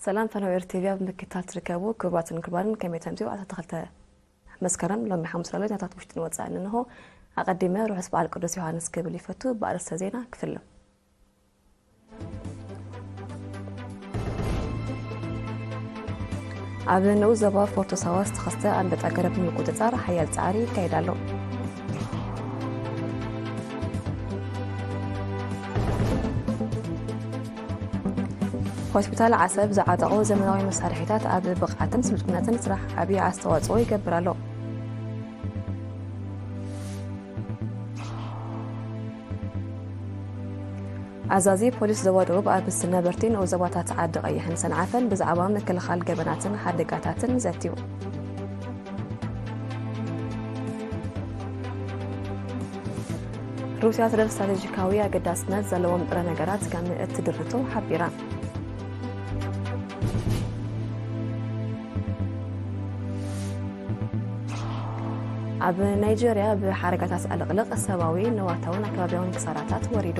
ሰላም ፈነው ኤር ቲቪ ኣብ ምክትታል ትርከቡ ክቡራትን ክቡራንን፣ ከመይ ተምፅኡ? ዓሰርተ ክልተ መስከረም ሎሚ ሓሙስ ላሎ ዜናታት ውሽጥን ወፃእን እንሆ። ኣቐዲመ ርሑስ በዓል ቅዱስ ዮሃንስ ክብል ይፈቱ። ብኣርእስተ ዜና ክፍልም። ኣብ ንኡስ ዞባ ፎርቶ ሳዋ ዝተኸስተ ኣንበጣ ገረብ ንምቁፅፃር ሓያል ፃዕሪ ይካየድ ኣሎ። ሆስፒታል ዓሰብ ዝዓጠቑ ዘመናዊ መሳርሒታት ኣብ ብቕዓትን ስልጡነትን ስራሕ ዓብዪ ኣስተዋፅኦ ይገብር ኣሎ። ኣዛዚ ፖሊስ ዞባ ደቡብ ኣብ ዝነበርቲ ንኡስ ዞባታት ዓዲ ቀይሕን ሰንዓፈን ብዛዕባ ምክልኻል ገበናትን ሓደጋታትን ዘትዩ። ሩስያ ስለ ስትራቴጂካዊ ኣገዳስነት ዘለዎም ጥረ ነገራት ከም እትድርቶ ሓቢራ። ኣብ ናይጀርያ ብሓደጋታት ዕልቕልቕ ሰብኣዊ፣ ንዋታውን ኣከባቢያውን ክሳራታት ወሪዱ።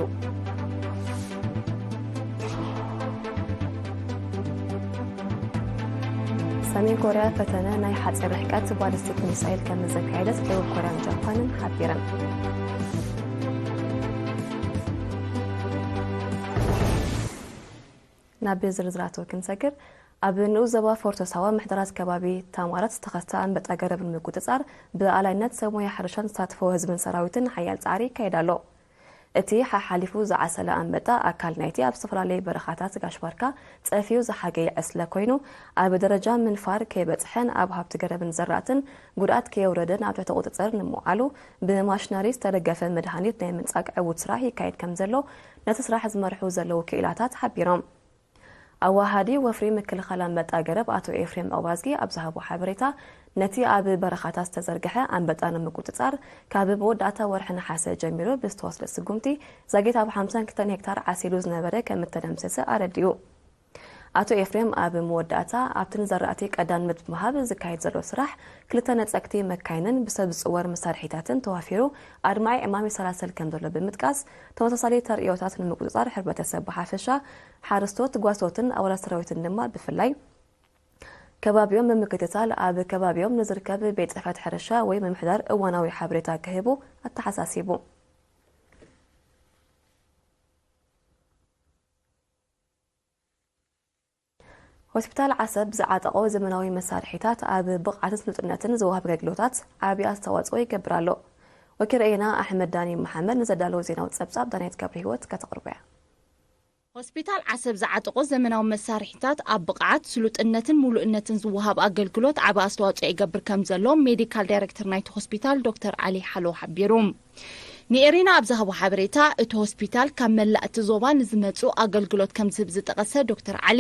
ሰሜን ኮርያ ፈተነ ናይ ሓፂር ርሕቀት ባሊስቲክ ሚሳይል ከም ዘካየደት ደቡብ ኮርያን ጃፓንን ሓቢረን። ናብ ዝርዝራቱ ክንሰግር፣ ኣብ ንኡስ ዞባ ፎርቶ ሳዋ ምሕደራት ከባቢ ታማራት ዝተኸስተ ኣንበጣ ገረብ ንምቁጽጻር ብኣላይነት ሰብ ሞያ ሕርሻን ዝተሳትፎ ህዝብን ሰራዊትን ሓያል ጻዕሪ ይካየድ ኣሎ። እቲ ሓሓሊፉ ዝዓሰለ ኣንበጣ ኣካል ናይቲ ኣብ ዝተፈላለዩ በረኻታት ጋሽ ባርካ ጸፊዩ ዝሓገየ ዕስለ ኮይኑ፣ ኣብ ደረጃ ምንፋር ከይበጽሐን ኣብ ሃብቲ ገረብን ዘራእትን ጉድኣት ከየውረደን ኣብ ትሕቲ ቁጽጽር ንምውዓሉ ብማሽነሪ ዝተደገፈ መድሃኒት ናይ ምንጻግ ዕዉት ስራሕ ይካየድ ከም ዘሎ ነቲ ስራሕ ዝመርሑ ዘለዉ ክኢላታት ሓቢሮም። ኣዋሃዲ ወፍሪ ምክልኻል ኣንበጣ ገረብ ኣቶ ኤፍሬም ዕቅባዝጊ ኣብ ዝሃቦ ሓበሬታ፣ ነቲ ኣብ በረኻታት ዝተዘርግሐ ኣንበጣ ንምቁጽጻር ካብ መወዳእታ ወርሒ ነሓሰ ጀሚሩ ብዝተወስደ ስጉምቲ ዛጊት ኣብ ሓምሳን ክልተን ሄክታር ዓሲሉ ዝነበረ ከም እተደምሰሰ ኣረዲኡ። ኣቶ ኤፍሬም ኣብ መወዳእታ ኣብቲ ንዘራእቲ ቀዳምነት ብምሃብ ዝካየድ ዘሎ ስራሕ ክልተ ነጸግቲ መካይንን ብሰብ ዝጽወር መሳርሒታትን ተዋፊሩ ኣድማዒ ዕማም ይሰላሰል ከም ዘሎ ብምጥቃስ፣ ተመሳሳሊ ተርእዮታት ንምቁጽጻር ሕብረተሰብ ብሓፈሻ፣ ሓረስቶት፣ ጓሶትን ኣባላት ሰራዊትን ድማ ብፍላይ ከባቢኦም ብምክትታል ኣብ ከባቢኦም ንዝርከብ ቤት ጽሕፈት ሕርሻ ወይ ምምሕዳር እዋናዊ ሓበሬታ ክህቡ ኣተሓሳሲቡ። ሆስፒታል ዓሰብ ዝዓጠቖ ዘመናዊ መሳርሒታት ኣብ ብቕዓትን ስሉጥነትን ዝወሃብ ኣገልግሎታት ዓብዪ ኣስተዋፅኦ ይገብር ኣሎ። ወኪል ርኤና ኣሕመድ ዳኒ መሓመድ ንዘዳለዎ ዜናዊ ጸብጻብ ዳናይት ገብረ ህይወት ከተቕርቦ እያ። ሆስፒታል ዓሰብ ዝዓጠቖ ዘመናዊ መሳርሒታት ኣብ ብቕዓት፣ ስሉጥነትን ምሉእነትን ዝወሃብ ኣገልግሎት ዓቢ ኣስተዋፅኦ ይገብር ከም ዘሎ ሜዲካል ዳይሬክተር ናይቲ ሆስፒታል ዶክተር ዓሊ ሓሎ ሓቢሩ። ንኤሪና ኣብ ዝሃቦ ሓበሬታ፣ እቲ ሆስፒታል ካብ መላእ እቲ ዞባ ንዝመጹ ኣገልግሎት ከም ዝህብ ዝጠቐሰ ዶክተር ዓሊ፣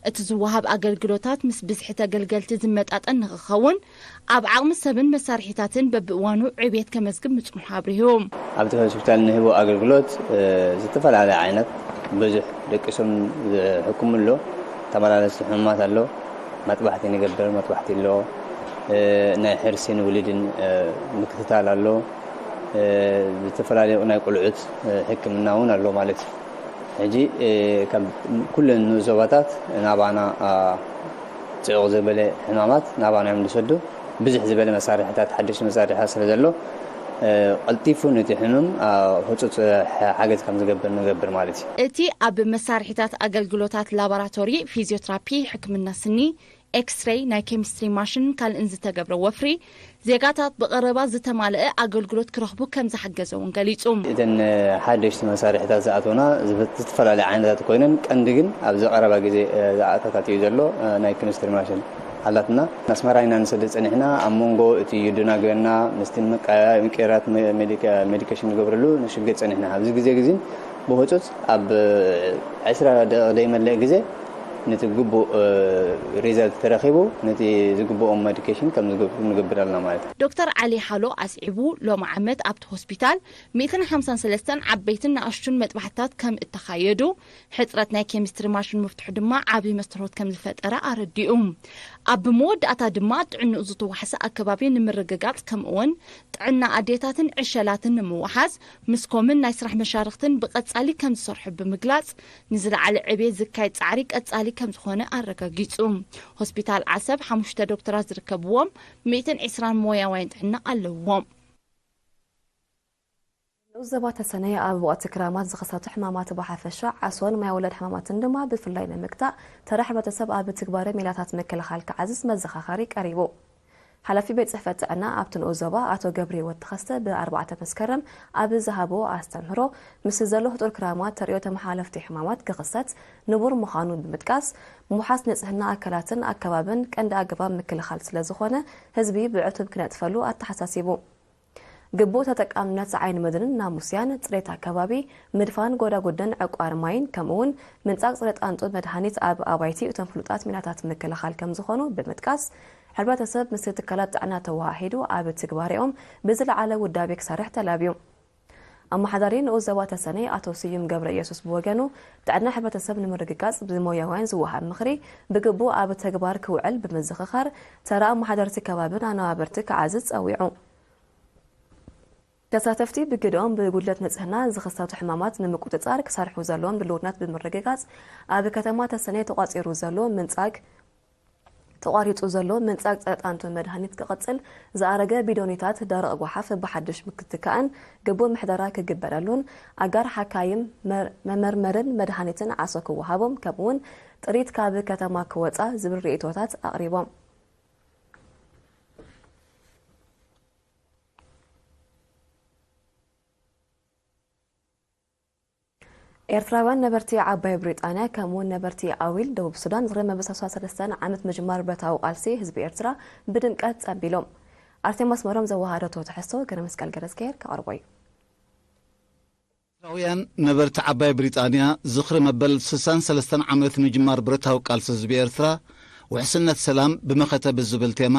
እቲ ዝወሃብ ኣገልግሎታት ምስ ብዝሒ ተገልገልቲ ዝመጣጠን ንኽኸውን፣ ኣብ ዓቕሚ ሰብን መሳርሒታትን በብእዋኑ ዕብየት ከመዝግብ ምጽንሑ ኣብሪሁ። ኣብቲ ሆስፒታል ንህቦ ኣገልግሎት፣ እ፣ ዝተፈላለየ ዓይነት ብዙሕ ደቂሶም ዝሕክሙ ኣሎ፣ ተመላለስቲ ሕሙማት ኣሎ፣ መጥባሕቲ ንገብር፣ መጥባሕቲ ኣሎ፣ እ፣ ናይ ሕርሲን ውሊድን፣ እ፣ ምክትታል ኣሎ፣ እ፣ ዝተፈላለዩ ናይ ቆልዑት፣ እ፣ ሕክምና እውን ኣሎ ማለት እዩ። ሕጂ፣ እ፣ ካብ ኩለን ንኡስ ዞባታት ናባና፣ አ፣ ጽዑቕ ዘበለ ሕማማት ናባና እዮም ዝሰዱ። ብዝሕ ዝበለ መሳርሒታት፣ ሓደሽቲ መሳርሒታት ስለ ዘሎ፣ እ፣ ቀልጢፉ ነቲ ሕሙም፣ አ፣ ህጹጽ፣ እ፣ ሓ-፣ ሓገዝ ከም ዝገብር ንገብር ማለት እዩ። እቲ ኣብ መሳርሒታት ኣገልግሎታት ላቦራቶሪ፣ ፊዚዮትራፒ፣ ሕክምና ስኒ፣ ኤክስሬይ፣ ናይ ኬሚስትሪ ማሽንን ካልእን ዝተገብረ ወፍሪ፣ ዜጋታት ብቐረባ ዝተማልአ ኣገልግሎት ክረኽቡ ከም ዝሓገዘ እውን ገሊጹ። እተን ሓደሽቲ መሳርሒታት ዝኣተውና ዝፍ-፣ ዝተፈላለዩ ዓይነታት ኮይነን፣ ቀንዲ ግን ኣብዚ ቀረባ ግዜ፣ እ፣ ዝኣታታት እዩ ዘሎ፣ እ፣ ናይ ኬሚስትሪ ማሽን ኣላትና። ኣስመራ ኢና ንሰድድ ጸኒሕና። ኣብ መንጎ እቲ ዩዱናግዮና ምስቲ ምቀ-፣ ምቅይራት መ-፣ ሜዲካ-፣ ሜዲኬሽን ንገብረሉ ንሽገር ጸኒሕና። ኣብዚ ግዜ ግዜን ብህጹጽ ኣብ ዕስራ ደቂቕ ዘይመልእ ግዜ ነቲ ግቡእ፣ እ፣ ሪዛልት ተረኺቡ ነቲ ዝግብኦም መዲኬሽን ከም ዝገብሩ ንገብር ኣለና ማለት እዩ። ዶክተር ዓሊ ሓሎ ኣስዒቡ፣ ሎሚ ዓመት ኣብቲ ሆስፒታል ሚእትን ሓምሳን ሰለስተን ዓበይትን ንኣሽቱን መጥባሕትታት ከም እተኻየዱ፣ ሕጽረት ናይ ኬሚስትሪ ማሽን ምፍትሑ ድማ ዓቢ መስተርሆት ከም ዝፈጠረ ኣረዲኡ። ኣብ መወዳእታ ድማ ጥዕንኡ ዝተዋሕሰ ኣከባቢ ንምርግጋጽ ከምኡውን ጥዕና ኣዴታትን ዕሸላትን ንምውሓስ ምስ ኮምን ናይ ስራሕ መሻርኽትን ብቐጻሊ ከም ዝሰርሑ ብምግላጽ፣ ንዝለዓለ ዕብየት ዝካየድ ጻዕሪ ቀጻሊ ከም ዝኾነ ኣረጋጊጹ። ሆስፒታል ዓሰብ ሓሙሽተ ዶክተራት ዝርከብዎም ሚእትን ዕስራን ሞያውያን ጥዕና ኣለዎም። ንኡስ ዞባ ተሰነይ ኣብ ወቕቲ ክራማት ዝኸሰቱ ሕማማት ብሓፈሻ ዓሶን ማይ ወለድ ሕማማትን ድማ ብፍላይ ንምግታእ ተራ ሕብረተሰብ ኣብ ትግባረ ሜላታት ምክልኻል ክዓዝዝ መዘኻኸሪ ቀሪቡ። ሓላፊ ቤት ጽሕፈት ጥዕና ኣብቲ ንኡስ ዞባ ኣቶ ገብረህይወት ተኸስተ ብኣርባዕተ መስከረም ኣብ ዝሃቦ ኣስተምህሮ፣ ምስ ዘሎ ህጡር ክራማት ተርእዮ ተመሓላለፍቲ ሕማማት ክኽሰት ንቡር ምዃኑ ብምጥቃስ፣ ምውሓስ ንጽህና ኣካላትን ኣከባብን ቀንዲ ኣገባብ ምክልኻል ስለ ዝኾነ ህዝቢ ብዕቱብ ክነጥፈሉ ኣተሓሳሲቡ። ግቡእ ተጠቃምነት ዓይኒ ምድርን ናሙስያን፣ ጽሬት ኣከባቢ፣ ምድፋን ጎዳጉድን ዕቋር ማይን፣ ከምኡ'ውን ምንጻግ ጽረ ጣንጡ መድሃኒት ኣብ ኣባይቲ እቶም ፍሉጣት ሜላታት ምክልኻል ከም ዝኾኑ ብምጥቃስ፣ ሕብረተሰብ ምስ ትካላት ጥዕና ተወሃሂዱ ኣብ ትግባሬኦም ብዝለዓለ ውዳቤ ክሰርሕ ተላብዩ። ኣመሓዳሪ ንኡስ ዞባ ተሰነይ ኣቶ ስዩም ገብረ ኢየሱስ ብወገኑ፣ ጥዕና ሕብረተሰብ ንምርግጋጽ ብሞያውያን ዝወሃብ ምኽሪ ብግቡእ ኣብ ተግባር ክውዕል ብምዝኽኻር፣ ተራ ኣመሓደርቲ ከባብን ኣነባበርቲ ክዓዝዝ ጸዊዑ። ተሳተፍቲ ብግደኦም ብጉድለት ንጽህና ዝኽሰቱ ሕማማት ንምቁጽጻር ክሰርሑ ዘለዎም ድልውነት ብምርግጋጽ፣ ኣብ ከተማ ተሰነይ ተቋጺሩ ዘሎ ምንጻግ ተቋሪጹ ዘሎ ምንጻግ ጸረ ጣንጡ መድሃኒት ክቕጽል፣ ዝኣረገ ቢዶኒታት ደረቕ ጓሓፍ ብሓድሽ ምክትካእን ግቡእ ምሕደራ ክግበረሉን፣ ኣጋር ሓካይም መር-፣ መመርመርን መድሃኒትን ዓሶ ክወሃቦም፣ ከምኡ'ውን ጥሪት ካብ ከተማ ክወጻ ዝብል ርእይቶታት ኣቕሪቦም። ኤርትራውያን ነበርቲ ዓባይ ብሪጣንያ ከምኡ'ውን ነበርቲ ኣዊል ደቡብ ሱዳን ዝኽሪ መበል ሰለስተን ዓመት ምጅማር ብረታዊ ቃልሲ ህዝቢ ኤርትራ ብድምቀት ጸንቢሎም። ኣርሴማ ኣስመሮም ዘወሃደቶ ትሕዝቶ ገረመስቀል ገረዝግሄር ከቕርቦ እዩ። ኤርትራውያን ነበርቲ ዓባይ ብሪጣንያ ዝኽሪ መበል ስሳን ሰለስተን ዓመት ምጅማር ብረታዊ ቃልሲ ህዝቢ ኤርትራ፣ ውሕስነት ሰላም ብመኸተ ብዝብል ቴማ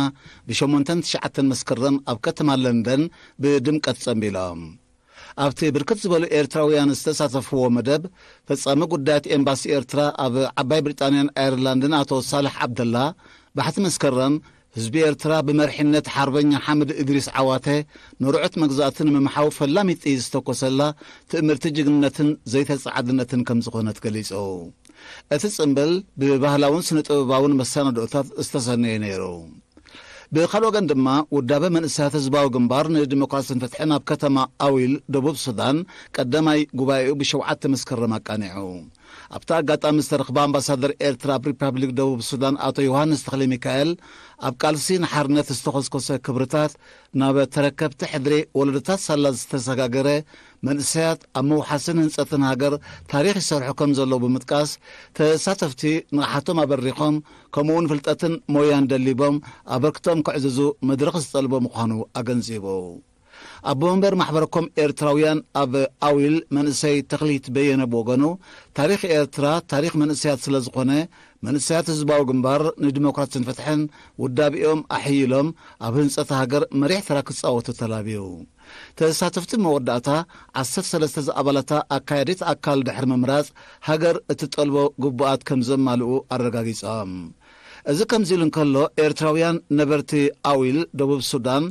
ብሸሞንተን ትሽዓተን መስከረም ኣብ ከተማ ለንደን ብድምቀት ጸንቢሎም። ኣብቲ ብርክት ዝበሉ ኤርትራውያን ዝተሳተፍዎ መደብ፣ ፈጻሚ ጉዳያት ኤምባሲ ኤርትራ ኣብ ዓባይ ብሪጣንያን ኣየርላንድን ኣቶ ሳልሕ ዓብደላ፣ ባሕቲ መስከረም ህዝቢ ኤርትራ ብመርሒነት ሓርበኛ ሓምድ እድሪስ ዓዋተ ንርዑት መግዛእቲ ንምምሓው ፈላሚት ጥይት ዝተኮሰላ ትእምርቲ ጅግንነትን ዘይተጻዓድነትን ከም ዝኾነት ገሊጹ። እቲ ጽምብል ብባህላውን ስነ-ጥበባውን መሰናድኦታት ዝተሰነየ ነይሩ። ብኻልእ ወገን ድማ፣ ውዳበ መንእሰያት ህዝባዊ ግንባር ንዲሞክራስን ፍትሕን ኣብ ከተማ ኣዊል፣ ደቡብ ሱዳን፣ ቀዳማይ ጉባኤኡ ብሸውዓተ መስከረም ኣቃኒዑ። ኣብቲ ኣጋጣሚ ዝተረኽበ ኣምባሳደር ኤርትራ ኣብ ሪፓብሊክ ደቡብ ሱዳን ኣቶ ዮሃንስ ተኽለ ሚካኤል፣ ኣብ ቃልሲ ንሓርነት ዝተኾስኮሰ ክብርታት ናብ ተረከብቲ ሕድሪ ወለዶታት ሳላ ዝተሰጋገረ መንእሰያት ኣብ ምውሓስን ህንጸትን ሃገር ታሪኽ ይሰርሑ ከም ዘለዉ ብምጥቃስ፣ ተሳተፍቲ ንቕሓቶም ኣበሪኾም፣ ከምኡ'ውን ፍልጠትን ሞያን ደሊቦም ኣበርክቶኦም ከዕዝዙ መድረኽ ዝጠልቦ ምዃኑ ኣገንዚቡ። ኣቦ መንበር ማሕበረ ኮም ኤርትራውያን ኣብ ኣዊል መንእሰይ ተኽሊት በየነ ብወገኑ፣ ታሪኽ ኤርትራ ታሪኽ መንእሰያት ስለ ዝኾነ፣ መንእሰያት ህዝባዊ ግንባር ንዲሞክራስን ፍትሕን ውዳቤኦም ኣሕይሎም ኣብ ህንጸት ሃገር መሪሕ ተራ ክጻወቱ ተላብዩ። ተሳተፍቲ መወዳእታ ዓሰርተ ሰለስተ ዝኣባላታ ኣካያዲት ኣካል ድሕሪ ምምራጽ፣ ሃገር እትጠልቦ ግቡኣት ከም ዘማልኡ ኣረጋጊጾም። እዚ ከምዚ ኢሉ እንከሎ፣ ኤርትራውያን ነበርቲ ኣዊል፣ ደቡብ ሱዳን፣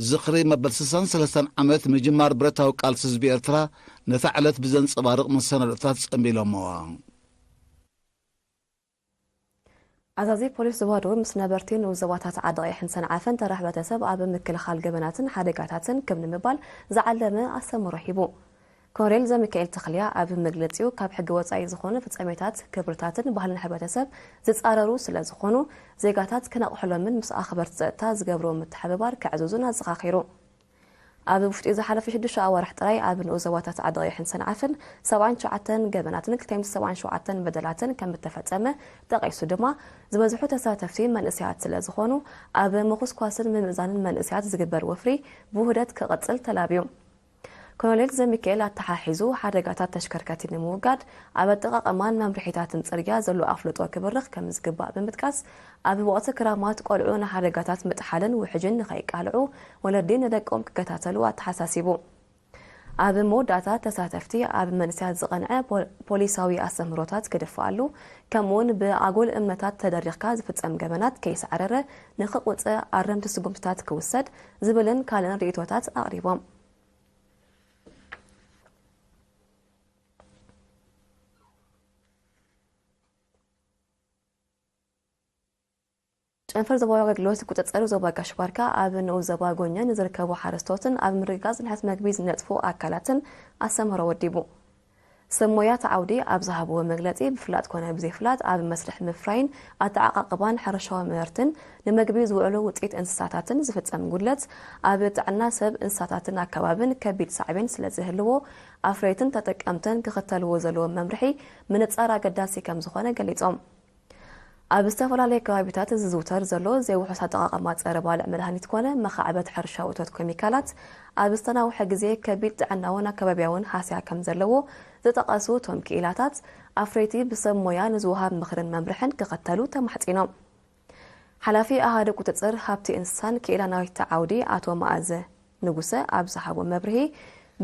ዝኽሪ መበል ስሳን ሰለስተን ዓመት ምጅማር ብረታዊ ቃልሲ ህዝቢ ኤርትራ፣ ነታ ዕለት ብዘንጸባርቕ መሰናዶታት ጸንቢሎምዋ። ኣዛዚ ፖሊስ ዞባ ደቡብ ምስ ነበርቲ ንኡስ ዞባታት ዓዲ ቀይሕን ሰንዓፈን ተራ ሕብረተሰብ ኣብ ምክልኻል ገበናትን ሓደጋታትን ክብ ንምባል ዝዓለመ ኣስተምህሮ ሂቡ። ኮሎኔል ዘሚካኤል ተኽልያ ኣብ መግለጺኡ፣ ካብ ሕጊ ወጻኢ ዝኾኑ ፍጻሜታት፣ ክብርታትን ባህልን ሕብረተሰብ ዝጻረሩ ስለ ዝኾኑ፣ ዜጋታት ክነቕሕሎምን ምስ ኣኽበርቲ ጸጥታ ዝገብርዎ ምትሕብባር ከዕዝዙን ኣዘኻኺሩ። ኣብ ውሽጢ ዝሓለፈ ሽዱሽተ ኣዋርሕ ጥራይ ኣብ ንኡስ ዞባታት ዓዲ ቀይሕን ሰንዓፈን ሰብዓን ትሽዓተን ገበናትን ክልተ ሚእቲ ሰብዓን ሸውዓተን በደላትን ከም እተፈጸመ ጠቒሱ ድማ፣ ዝበዝሑ ተሳተፍቲ መንእሰያት ስለ ዝኾኑ፣ ኣብ ምኹስኳስን ምምእዛንን መንእሰያት ዝግበር ወፍሪ ብውህደት ክቕጽል ተላብዩ። ኮሎኔል ዘሚካኤል ኣተሓሒዙ፣ ሓደጋታት ተሽከርከርቲ ንምውጋድ ኣብ ኣጠቓቕማን መምርሒታትን ጽርግያ ዘሎ ኣፍልጦ ክብርኽ ከም ዝግባእ ብምጥቃስ፣ ኣብ ወቕቲ ክራማት ቆልዑ ንሓደጋታት ምጥሓልን ውሕጅን ንኸይቃልዑ ወለዲ ንደቆም ክከታተሉ ኣተሓሳሲቡ። ኣብ መወዳእታ ተሳተፍቲ ኣብ መንእሰያት ዝቐንዐ ፖ-፣ ፖሊሳዊ ኣስተምህሮታት ክድፍኣሉ፣ ከምኡውን ብኣጉል እምነታት ተደሪኽካ ዝፍጸም ገበናት ከይሳዕረረ ንኽቁጸ ኣረምቲ ስጉምትታት ክውሰድ ዝብልን ካልእን ርእይቶታት ኣቕሪቦም። ጨንፈር ዞባዊ ኣገልግሎት ቁጽጽር ዞባ ጋሽ ባርካ ኣብ ንኡስ ዞባ ጎኛ ንዝርከቡ ሓረስቶትን ኣብ ምርግጋጽ ድሕነት መግቢ ዝነጥፉ ኣካላትን ኣስተምህሮ ወዲቡ። ሰብ ሞያ እቲ ዓውዲ ኣብ ዝሃብዎ መግለጺ፣ ብፍላጥ ኮነ ብዘይፍላጥ ኣብ መስርሕ ምፍራይን ኣተዓቓቕባን ሕርሻዊ ምህርትን ንመግቢ ዝውዕሉ ውጽኢት እንስሳታትን ዝፍጸም ጉድለት ኣብ ጥዕና ሰብ፣ እንስሳታትን ኣከባብን ከቢድ ሳዕቤን ስለ ዝህልዎ፣ ኣፍረይትን ተጠቀምትን ክኽተልዎ ዘለዎም መምርሒ ምንጻር ኣገዳሲ ከም ዝኾነ ገሊጾም። ኣብ ዝተፈላለዩ ከባቢታት ዝዝውተር ዘሎ ዘይውሑስ ኣጠቓቕማ ጸረ ባልዕ መድሃኒት ኮነ መኻዕበት ሕርሻዊ እቶት ኬሚካላት ኣብ ዝተናውሐ ግዜ ከቢድ ጥዕናውን ኣከባቢያውን ሃስያ ከም ዘለዎ ዝጠቐሱ እቶም ክኢላታት፣ ኣፍረይቲ ብሰብ ሞያ ንዝወሃብ ምኽርን መምርሕን ክኽተሉ ተማሕጺኖም። ሓላፊ ኣሃዱ ቁጽጽር ሃብቲ እንስሳን ክኢላ ናይቲ ዓውዲ ኣቶ መኣዘ ንጉሰ ኣብ ዝሃቦ መብርሂ፣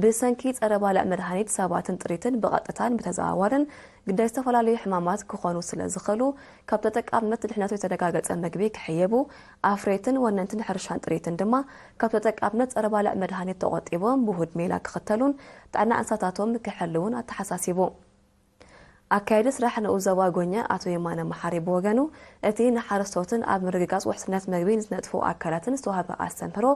ብሰንኪ ጸረ ባልዕ መድሃኒት ሰባትን ጥሪትን ብቐጥታን ብተዘዋዋርን ግዳይ ዝተፈላለዩ ሕማማት ክኾኑ ስለ ዝኽእሉ፣ ካብ ተጠቃምነት ድሕነቱ የተረጋገጸ መግቢ ክሕየቡ፣ ኣፍረይትን ወነንትን ሕርሻን ጥሪትን ድማ ካብ ተጠቃምነት ጸረ ባልዕ መድሃኒት ተቖጢቦም ብውሁድ ሜላ ክኽተሉን ጥዕና እንስሳታቶም ክሕልውን ኣተሓሳሲቡ። ኣካያዲ ስራሕ ንኡስ ዞባ ጎኛ ኣቶ የማነ መሓሪ ብወገኑ፣ እቲ ንሓረስቶትን ኣብ ምርግጋጽ ውሕስነት መግቢ ንዝነጥፉ ኣካላትን ዝተዋህበ ኣስተምህሮ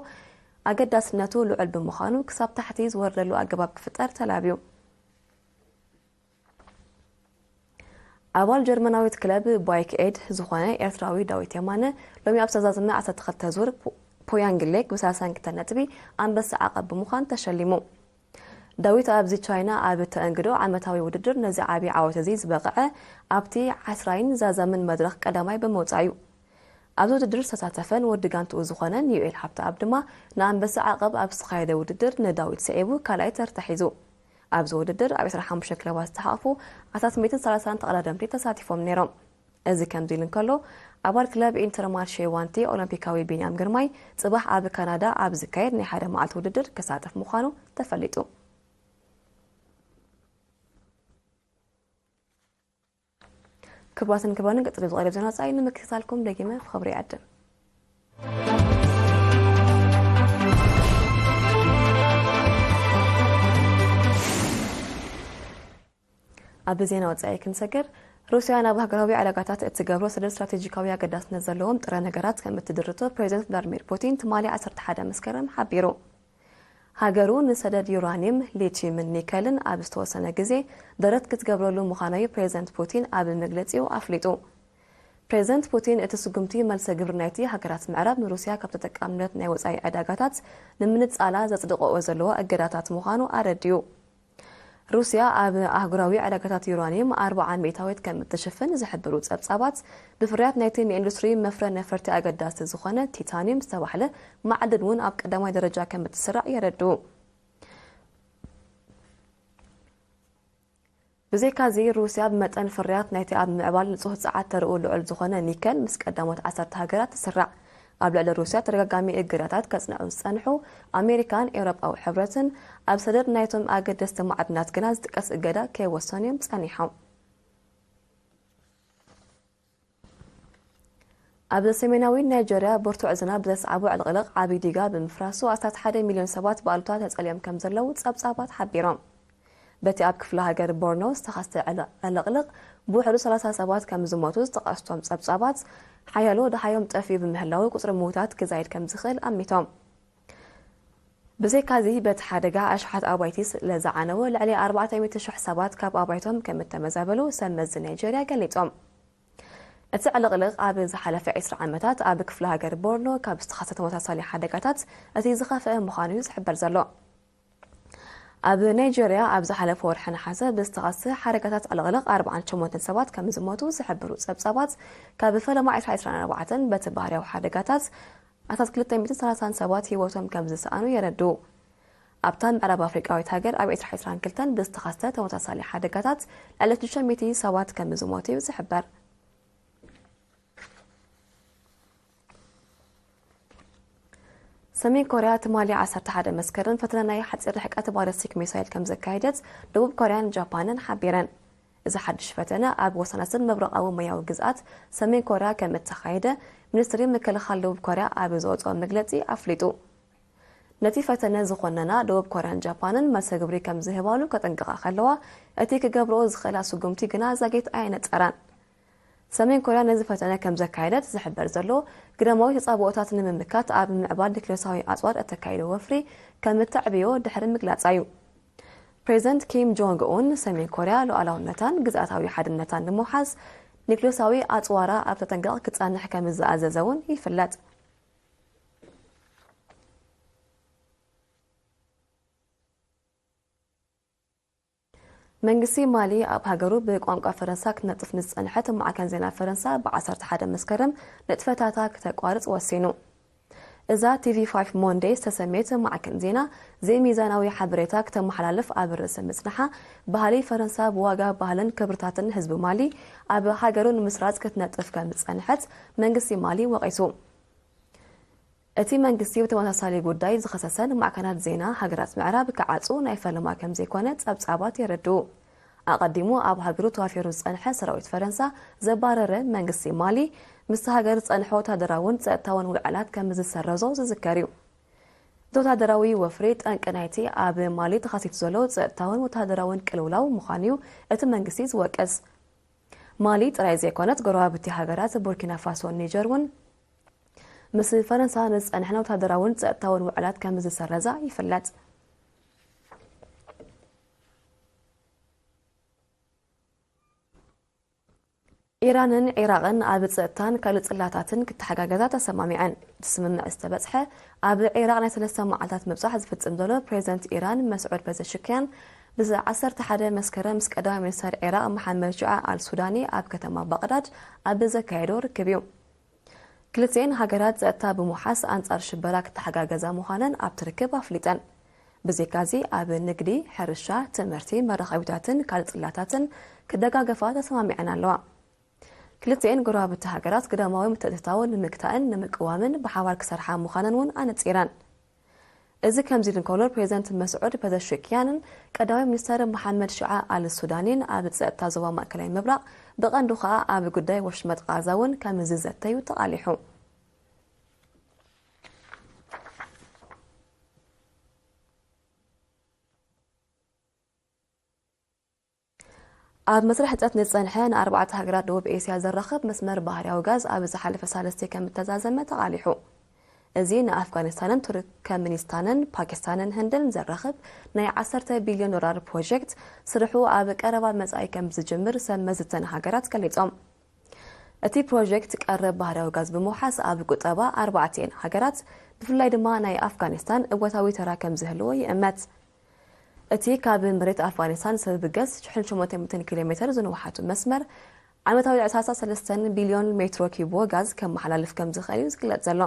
ኣገዳስነቱ ልዑል ብምዃኑ፣ ክሳብ ታሕቲ ዝወርደሉ ኣገባብ ክፍጠር ተላብዩ። ኣባል ጀርመናዊት ክለብ ባይክ ኤድ ዝኾነ ኤርትራዊ ዳዊት የማነ፣ ሎሚ ኣብ ዝተዛዘመ ዓሰርተ ክልተ ዙር ፖ-፣ ፖያንግ ሌግ ብ ሰላሳ ክልተ ነጥቢ ኣንበሳ ዓቐብ ብምዃን ተሸሊሙ። ዳዊት ኣብዚ ቻይና ኣብ እተኣንግዶ ዓመታዊ ውድድር ነዚ ዓቢ ዓወት እዚ ዝበቕዐ ኣብቲ ዓስራይን ዛዛምን መድረኽ ቀዳማይ ብምውጻእ እዩ። ኣብዚ ውድድር ዝተሳተፈን ወዲ ጋንትኡ ዝኾነን ዩኤል ሃብተኣብ ድማ ንኣንበሳ ዓቐብ ኣብ ዝተኻየደ ውድድር ንዳዊት ስዒቡ ካልኣይ ተርታ ሒዙ። ኣብዚ ውድድር ኣብ ዕስራን ሓሙሽተን ክለባት ዝተሓቑፉ ኣስታት ሚእትን ሰላሳን ተቐዳደምቲ ተሳቲፎም ነይሮም። እዚ ከምዚ ኢሉ እንከሎ፣ ኣባል ክለብ ኢንተርማርሼ ዋንቲ ኦሎምፒካዊ ቢንያም ግርማይ፣ ጽባሕ ኣብ ካናዳ ኣብ ዝካየድ ናይ ሓደ መዓልቲ ውድድር ክሳተፍ ምዃኑ ተፈሊጡ። ክቡራትን ክቡራንን፣ ቀጺሉ ዝቐርብ ዜና ወጻኢ ንምክትታልኩም ደጊመ ብኽብሪ ይዕድም። ኣብ ዜና ወጻኢ ክንሰግር፣ ሩስያ ናብ ሃገራዊ ዕዳጋታት እትገብሮ ሰደድ ስትራቴጂካዊ ኣገዳስነት ዘለዎም ጥረ ነገራት ከም እትድርቶ ፕሬዚደንት ቭላድሚር ፑቲን ትማሊ ዓሰርተ ሓደ መስከረም ሓቢሩ። ሃገሩ ንሰደድ ዩራኒየም፣ ሊቲዩምን ኒከልን ኣብ ዝተወሰነ ግዜ ደረት ክትገብረሉ ምዃና'ዩ ፕሬዚደንት ፑቲን ኣብ መግለጺኡ ኣፍሊጡ። ፕሬዚደንት ፑቲን፣ እቲ ስጉምቲ መልሰ ግብሪ ናይቲ ሃገራት ምዕራብ ንሩስያ ካብ ተጠቃምነት ናይ ወጻኢ ዕዳጋታት ንምንጻላ ዘጽድቆኦ ዘለዋ እገዳታት ምዃኑ ኣረዲኡ። ሩስያ ኣብ ኣህጉራዊ ዕዳጋታት ዩራኒየም ኣርብዓ ሚእታዊት ከም እትሽፍን ዝሕብሩ ጸብጻባት፣ ብፍርያት ናይቲ ንኢንዱስትሪ መፍረ ነፈርቲ ኣገዳሲ ዝኾነ ቲታኒየም ዝተባህለ ማዕድን እውን ኣብ ቀዳማይ ደረጃ ከም እትስራዕ የረድኡ። ብዘይካዚ፣ ሩስያ ብመጠን ፍርያት ናይቲ ኣብ ምዕባል ንጹህ ጸዓት ተርኡ ልዑል ዝኾነ ኒከል ምስ ቀዳሞት ዓሰርተ ሃገራት ትስራዕ። ኣብ ልዕሊ ሩስያ ተደጋጋሚ እገዳታት ከጽንዑ ዝጸንሑ ኣሜሪካን ኤውሮጳዊ ሕብረትን፣ ኣብ ሰደድ ናይቶም ኣገደስቲ ማዕድናት ግና ዝጥቀስ እገዳ ከይወሰኑ እዮም ጸኒሖም። ኣብ ሰሜናዊ ናይጀርያ ብርቱዕ ዝናብ ዘስዓቦ ዕልቕልቕ ዓቢ ዲጋ ብምፍራሱ ኣስታት ሓደ ሚልዮን ሰባት ብኣሉታ ተጸልዮም ከም ዘለዉ ጸብጻባት ሓቢሮም። በቲ ኣብ ክፍለ ሃገር ቦርኖ ዝተኸስተ ዕል-፣ ዕልቕልቕ ብውሕዱ ሰላሳ ሰባት ከም ዝሞቱ ዝጠቐሱ እቶም ጸብጻባት፣ ሓያሎ ደሃዮም ጠፊኡ ብምህላዉ ቁጽሪ ምዉታት ክዛይድ ከም ዝኽእል ኣሚቶም። ብዘይካዚ በቲ ሓደጋ ኣሽሓት ኣባይቲ ስለ ዝዓነወ ልዕሊ ኣርባዕተ ሚእቲ ሽሕ ሰባት ካብ ኣባይቶም ከም እተመዛበሉ ሰብ መዚ ናይጀርያ ገሊጾም። እቲ ዕልቕልቕ ኣብ ዝሓለፈ ዕስራ ዓመታት ኣብ ክፍለ ሃገር ቦርኖ ካብ ዝተኸስተ ተመሳሳሊ ሓደጋታት እቲ ዝኸፍአ ምዃኑ እዩ ዝሕበር ዘሎ። ኣብ ናይጀርያ ኣብ ዝሓለፈ ወርሒ ነሓሰ ብዝተኸስተ ሓደጋታት ዕልቕልቕ ኣርባዓን ሸሞንተን ሰባት ከም ዝሞቱ ዝሕብሩ ጸብጻባት፣ ካብ ፈለማ ዕስራ ዕስራን ኣርባዕተን በቲ ባህርያዊ ሓደጋታት ኣስታት ክልተ ሚእትን ሰላሳን ሰባት ህይወቶም ከም ዝሰኣኑ የረድኡ። ኣብታ ምዕራብ ኣፍሪቃዊት ሃገር ኣብ ዕስራ ዕስራን ክልተን ብዝተኸስተ ተመሳሳሊ ሓደጋታት ልዕሊ ሽዱሽተ ሚእቲ ሰባት ከም ዝሞቱ እዩ ዝሕበር። ሰሜን ኮርያ ትማሊ ዓሰርተ ሓደ መስከረም ፈተነ ናይ ሓጺር ርሕቀት ባለስቲክ ሚሳይል ከም ዘካየደት ደቡብ ኮርያን ጃፓንን ሓቢረን። እዚ ሓድሽ ፈተነ ኣብ ወሰናስን ምብራቓዊ ማያዊ ግዝኣት ሰሜን ኮርያ ከም እተኻየደ ሚኒስትሪ ምክልኻል ደቡብ ኮርያ ኣብ ዘወጽኦ መግለጺ ኣፍሊጡ። ነቲ ፈተነ ዝኾነና ደቡብ ኮርያን ጃፓንን መልሰ ግብሪ ከም ዝህባሉ ከጠንቅቓ ከለዋ፣ እቲ ክገብርኦ ዝኽእላ ስጉምቲ ግና ዛጊት ኣየነጸራን። ሰሜን ኮርያ ነዚ ፈተነ ከም ዘካየደት ዝሕበር ዘሎ፣ ግዳማዊ ተጻብኦታት ንምምካት ኣብ ምዕባል ኒክሌሳዊ ኣጽዋር እተካይዶ ወፍሪ ከም እተዕብዮ ድሕሪ ምግላጻ እዩ። ፕሬዚደንት ኪም ጆንግ ኡን፣ ሰሜን ኮርያ ሉዓላውነታን ግዝኣታዊ ሓድነታን ንምውሓስ ኒክሌሳዊ ኣጽዋራ ኣብ ተጠንቀቕ ክጸንሕ ከም ዝኣዘዘ እውን ይፍለጥ። መንግስቲ ማሊ ኣብ ሃገሩ ብቋንቋ ፈረንሳ ክትነጥፍ ንዝጸንሐት ማዕከን ዜና ፈረንሳ ብ ዓሰርተ ሓደ መስከረም ንጥፈታታ ክተቋርጽ ወሲኑ። እዛ ቲቪ ፋይቭ ሞንዴ ዝተሰምየት ማዕከን ዜና ዘይሚዛናዊ ሓበሬታ ክተመሓላልፍ ኣብ ርእሲ ምጽንሓ፣ ባህሊ ፈረንሳ ብዋጋ ባህልን ክብርታትን ህዝቢ ማሊ ኣብ ሃገሩ ንምስራጽ ክትነጥፍ ከም ዝጸንሐት መንግስቲ ማሊ ወቒሱ። እቲ መንግስቲ ብተመሳሳሊ ጉዳይ ዝኸሰሰን ማዕከናት ዜና ሃገራት ምዕራብ ክዓጹ ናይ ፈለማ ከም ዘይኮነ ጸብጻባት የረድኡ። ኣቐዲሙ ኣብ ሃገሩ ተዋፊሩ ዝጸንሐ ሰራዊት ፈረንሳ ዘባረረ መንግስቲ ማሊ፣ ምስቲ ሃገር ዝጸንሐ ወታደራውን ጸጥታውን ውዕላት ከም ዝሰረዞ ዝዝከር እዩ። እቲ ወታደራዊ ወፍሪ ጠንቂ ናይቲ ኣብ ማሊ ተኸሲቱ ዘሎ ጸጥታውን ወታደራውን ቅልውላው ምዃኑ እዩ እቲ መንግስቲ ዝወቅስ። ማሊ ጥራይ ዘይኮነት፣ ጎረባብቲ ሃገራት ቡርኪና ፋሶን ኒጀር እውን ምስ ፈረንሳ ንዝጸንሐን ወታደራውን ጸጥታውን ውዕላት ከም ዝሰረዛ ይፍለጥ። ኢራንን ዒራቕን ኣብ ጸጥታን ካልእ ጽላታትን ክተሓጋገዛ ተሰማሚዐን። እቲ ስምምዕ ዝተበጽሐ፣ ኣብ ዒራቕ ናይ ሰለስተ መዓልታት ምብጻሕ ዝፍጽም ዘሎ ፕሬዚደንት ኢራን መስዑድ ፐዘሽክያን፣ ብ ዓሰርተ ሓደ መስከረም ምስ ቀዳማይ ሚኒስተር ዒራቕ መሓመድ ሹዓ ኣል ሱዳኒ ኣብ ከተማ ባቕዳድ ኣብ ዘካየዶ ርክብ እዩ። ክልቲኤን ሃገራት ጸጥታ ብምውሓስ ኣንጻር ሽበራ ክተሓጋገዛ ምዃነን ኣብቲ ርክብ ኣፍሊጠን። ብዘይካዚ ኣብ ንግዲ፣ ሕርሻ፣ ትምህርቲ፣ መራኸቢታትን ካልእ ጽላታትን ክደጋገፋ ተሰማሚዐን ኣለዋ። ክልቲኤን ጎረባብቲ ሃገራት ግዳማዊ ምትእትታው ንምግታእን ንምቅዋምን ብሓባር ክሰርሓ ምዃነን እውን ኣነጺረን። እዚ ከምዚ ኢሉ እንከሎ፣ ፕሬዚደንት መስዑድ ፐዘሽክያንን ቀዳማይ ሚኒስተር መሓመድ ሽዓ ኣል ሱዳኒን ኣብ ጸጥታ ዞባ ማእከላይ ምብራቕ፣ ብቐንዱ ኸኣ ኣብ ጉዳይ ወሽመጥ ቓዛ እውን ከም ዝዘተዩ ተቓሊሑ። ኣብ መስርሕ ህንጸት ንዝጸንሐ ንኣርባዕተ ሃገራት ደቡብ ኤስያ ዘራኽብ መስመር ባህርያዊ ጋዝ ኣብ ዝሓለፈ ሳልስቲ ከም እተዛዘመ ተቓሊሑ። እዚ ንኣፍጋኒስታንን ቱርከሚኒስታንን ፓኪስታንን ህንድን ዘራኽብ ናይ ዓሰርተ ቢልዮን ዶላር ፕሮጀክት ስርሑ ኣብ ቀረባ መጻኢ ከም ዝጅምር ሰብ መዚ እተን ሃገራት ገሊጾም። እቲ ፕሮጀክት ቀረብ ባህርያዊ ጋዝ ብምውሓስ ኣብ ቁጠባ ኣርባዕቲኤን ሃገራት ብፍላይ ድማ ናይ ኣፍጋኒስታን እወታዊ ተራ ከም ዝህልዎ ይእመት። እቲ ካብ መሬት ኣፍጋኒስታን ሰብ ብገስ ሽሕን ሸሞንተ ሚእትን ኪሎ ሜትር ዝንውሓቱ መስመር ዓመታዊ ልዕሊ ሰላሳ ሰለስተ ቢልዮን ሜትሮ ኪቦ ጋዝ ከመሓላልፍ ከም ዝኽእል እዩ ዝግለጽ ዘሎ።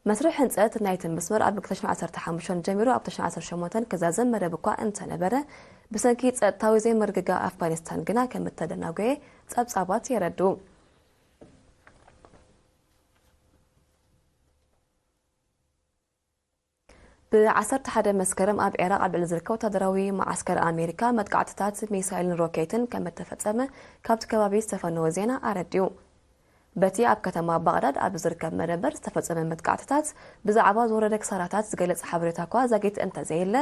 መስርሕ ህንጸት ናይቲ መስመር ኣብ ክልተ ሽሕን ዓሰርተ ሓሙሽተን ጀሚሩ ኣብ ክልተ ሽሕን ዓሰርተ ሸሞንተን ክዛዘም መደብ እኳ እንተነበረ፣ ብሰንኪ ጸጥታዊ ዘይምርግጋእ ኣፍጋኒስታን ግና ከም እተደናጎየ ጸብጻባት የረድኡ። ብ ዓሰርተ ሓደ መስከረም ኣብ ዒራቕ ኣብ ልዕሊ ዝርከብ ወታደራዊ መዓስከር ኣሜሪካ መጥቃዕትታት ሚሳይልን ሮኬትን ከም እተፈጸመ ካብቲ ከባቢ ዝተፈነወ ዜና ኣረዲኡ። በቲ ኣብ ከተማ ባቕዳድ ኣብ ዝርከብ መደበር ዝተፈጸመ መጥቃዕትታት ብዛዕባ ዝወረደ ክሳራታት ዝገልጽ ሓበሬታ እኳ ዛጊት እንተዘየለ፣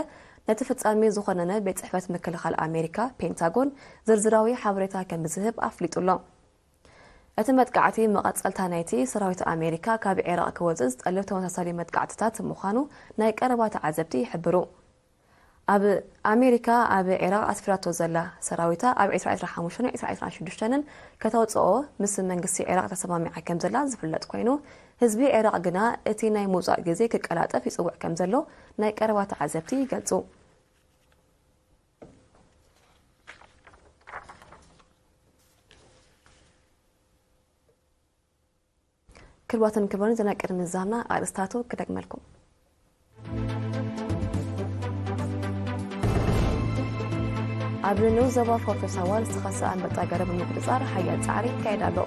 ነቲ ፍጻሜ ዝኾነነ ቤት ጽሕፈት ምክልኻል ኣሜሪካ፣ ፔንታጎን፣ ዝርዝራዊ ሓበሬታ ከም ዝህብ ኣፍሊጡ ኣሎ። እቲ መጥቃዕቲ መቐጸልታ ናይቲ ሰራዊት ኣሜሪካ ካብ ዒራቕ ክወጽእ ዝጠልብ ተመሳሳሊ መጥቃዕትታት ምዃኑ ናይ ቀረባ ተዓዘብቲ ይሕብሩ። ኣብ ኣሜሪካ ኣብ ዒራቕ ኣስፊራቶ ዘላ ሰራዊታ ኣብ ዕስራ ዕስራ ሓሙሽተን ዕስራ ዕስራ ሽዱሽተን ከተውጽኦ ምስ መንግስቲ ዒራቕ ተሰማሚዓ ከም ዘላ ዝፍለጥ ኮይኑ፣ ህዝቢ ዒራቕ ግና እቲ ናይ ምውጻእ ግዜ ክቀላጠፍ ይጽውዕ ከም ዘሎ ናይ ቀረባ ተዓዘብቲ ይገልጹ። ክቡራትን ክቡራን፣ ዜና ቅድሚ ምዝዛምና ኣርእስታቱ ክደግመልኩም። ኣብ ንኡስ ዞባ ፎርቶ ሳዋ ዝተኸስተ ኣንበጣ ገረብ ንምቁጽጻር ሓያል ጻዕሪ ይካየድ ኣሎ።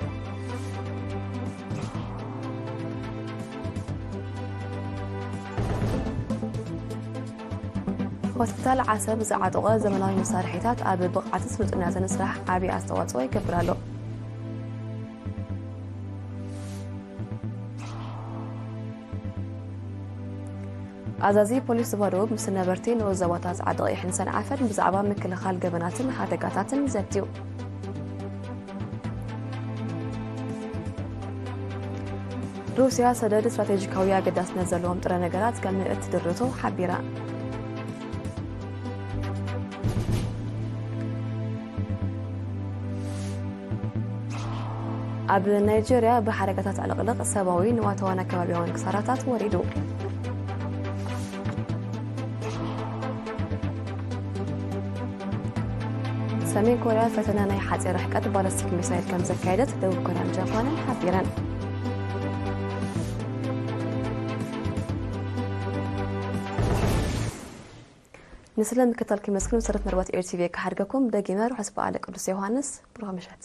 ሆስፒታል ዓሰብ ዝዓጠቐ ዘመናዊ መሳርሒታት ኣብ ብቕዓትን ስልጡንነትን ስራሕ ዓቢ ኣስተዋጽኦ ይገብር ኣሎ። ኣዛዚ ፖሊስ ዞባ ደቡብ ምስ ነበርቲ ንኡስ ዞባታት ዓዲ ቀይሕን ሰንዓፈን ብዛዕባ ምክልኻል ገበናትን ሓደጋታትን ዘትዩ። ሩስያ ሰደድ ስትራቴጂካዊ ኣገዳስነት ዘለዎም ጥረ ነገራት ከም እትድርቶ ሓቢራ። ኣብ ናይጀርያ ብሓደጋታት ዕልቕልቕ ሰብኣዊ ንዋታውን ኣከባቢያውን ክሳራታት ወሪዱ። ሰሜን ኮርያ ፈተነ ናይ ሓፂር ርሕቀት ባለስቲክ ሚሳይል ከም ዘካየደት ደቡብ ኮርያን ጃፓንን ሓቢረን። ንስለ ምክታል ክመስግን መሰረት መርባት ኤር ቲቪ ክሓድገኩም ደጊመ ርሑስ በዓል ቅዱስ ዮሃንስ ብሩኽ ምሸት።